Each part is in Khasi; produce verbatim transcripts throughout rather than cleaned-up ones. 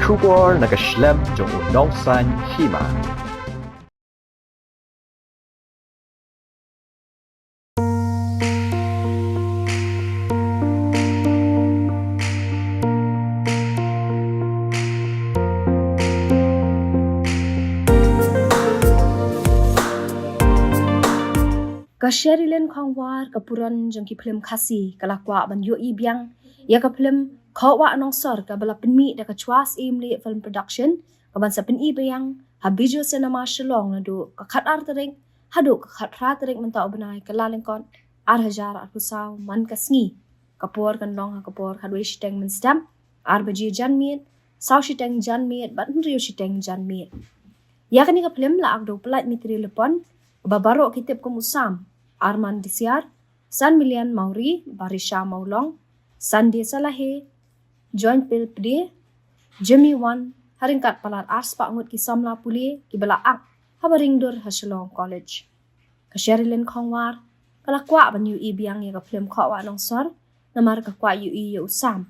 Khubor na ka shlem jong u nongsan hima. Ka Sherilyn Khongwar, ka puron jong ki phlim Khasi, ka la kwah ban ïohi biang ïa ka phlim Khohwah Nongsor, kaba la pynmih da ka Chwa Syiem Leh Film Production, kaban sa pyni biang ha Bijou Cinema Shillong naduh ka khatar tarik haduh ka khatphra tarik mynta u bnai Kyllalyngkot ar hajar arphew saw man ka sngi. Ka por kan long ha ka por khatwei shiteng mynstep, ar baje janmiet, saw shiteng janmiet bad hynriew shiteng janmiet. Ïa kane ka phlim la act da u Pyllait Mytri Lypon, ba baroh ki tip kum u Sam, Arman Disiar, San Million Mawrie, Barisha Mawlong, Sunday Salahe, Joypal Pde, Jimmy Wan, ha ryngkat palat arspah ngut ki samla pule kiba la act haba ring dur ha Shillong College. Ka Sherilyn Khongwar ka la kwah ban ïohi biang ïa ka phlim Khohwah Nongsor, namar ka kwah ïohi ïa u Sam.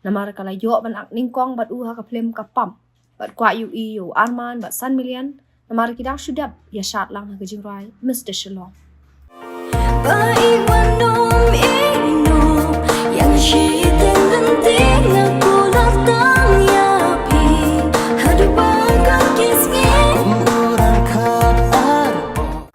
Namar ka la ïoh ban act nyngkong bad u ha ka phlim Ka Pap. Bad kwah ïohi ïa u Arman bad San Million, namar ki dang shu dep ïa shad lang ha ka jingrwai Mister Shillong. Ba i wan nong i nong, ïa nga shiteng genting nga kular tang ïa phi. Haduh ba ka kis ngi.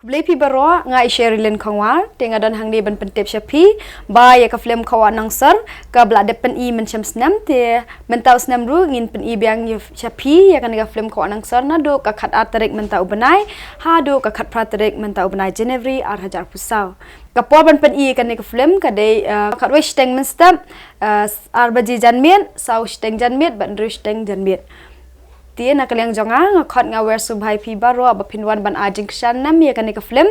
Khublei phi baroh, nga i Sherilyn Khongwar, te nga don hangne ban pyntip sha phi ba ïa ka phlim Khohwah Nongsor, kaba la dep pyni mynshem snem, te mynta u snem ruh ngin pyni biang ïa sha phi ïa kane ka phlim Khohwah Nongsor naduh ka khatar tarik mynta u bnai haduh ka khatphra tarik mynta u bnai January ar hajar arphew saw. Ka por ban pyni ïa kane ka phlim ka dei, eh, khatwei shiteng mynstep, eh, ar baje janmiet, saw shiteng janmiet bad hynriew shiteng janmiet. Te na ka liang jong nga, nga khot nga wer sngewbha ïa phi baroh ba phin wan ban ai jingkyrshan nam ïa kane ka phlim.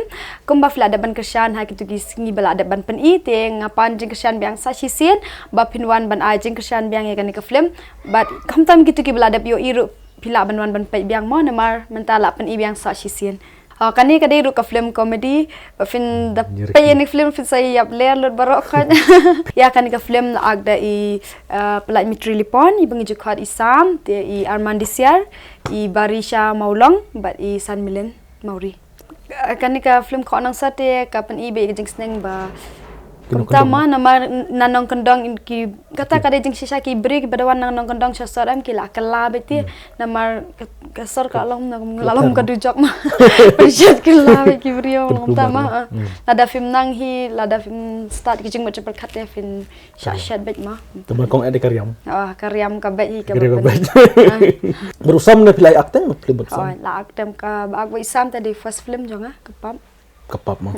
Kumba phi la dep ban kyrshan ha kito ki sngi ba la dep ban pyni, te nga pan jingkyrshan biang sa shisien ba phin wan ban ai jingkyrshan biang ïa kane ka phlim. Bad khamtam kito kiba la dep ïohi ruh phi lah ban wan ban peit biang mo, namar mynta la pyni biang sa shisien. Ah, kane ka dei ruh ka phlim comedy, ba phin da peit ïa kane ka phlim phin sa ïap ler lut baroh khot. Ïa kane ka phlim la act da i, ah, Pyllait Mytri Lypon, iba ngi ju khot i Sam, te i Arman Disiar, i Barisha Mawlong bad i San Million Mawrie. Ah, kane ka phlim Khohwah Nongsor te ka pyni beit ka jingsneng ba kumta ma, namar na nongkyndong ki, kata ka dei jingshisha, ki briew kiba da wan na nongkyndong sha sor em ki la kylla beit te. Namar ka, ka sor ka long na, la long ka dujok ma. Pynshit kylla beit ki briew kumta ma. Lada phim nang hi, lada phim stad ki jingmut jingpyrkhat te phin shah shet beit ma. Te ba kong ade ka riam. Ah, ka riam ka beit hi ka riam ka beit. Bad u Sam ne phi la act teng phlim bad Sam? Oh, la act teng ka, ba act bad i Sam te dei first film jong nga, Ka Pap. Ka Pap ma.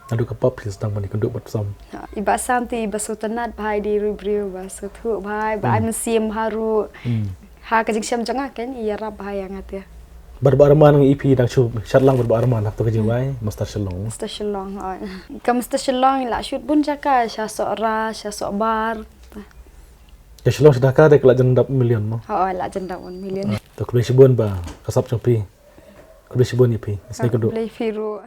Naduh Ka Pap phi sdang ban ïakynduh bad Sam? Ha, i Bah Sam te i ba sngewtynnat bha, i dei ruh i briew ba sngewthuh bha, ba ai mynsiem bha ruh. Ha ka jingshem jong nga kan i ïarap bha ïa nga te. Bad Bah Arman, nga i phi dang shu shad lang bad Bah Arman ha kato ka jingwai Mister Shillong. Mister Shillong, oh. Ka Mister Shillong i la shoot bun jaka, sha Sohra, sha Sohbar. Ka Shillong sha Dhaka te ka la jan dap million mo? Oh, la jan dap one million. To khublei shibun ba ka sap jong phi. Khublei shibun ïa phi. Khublei phi ruh.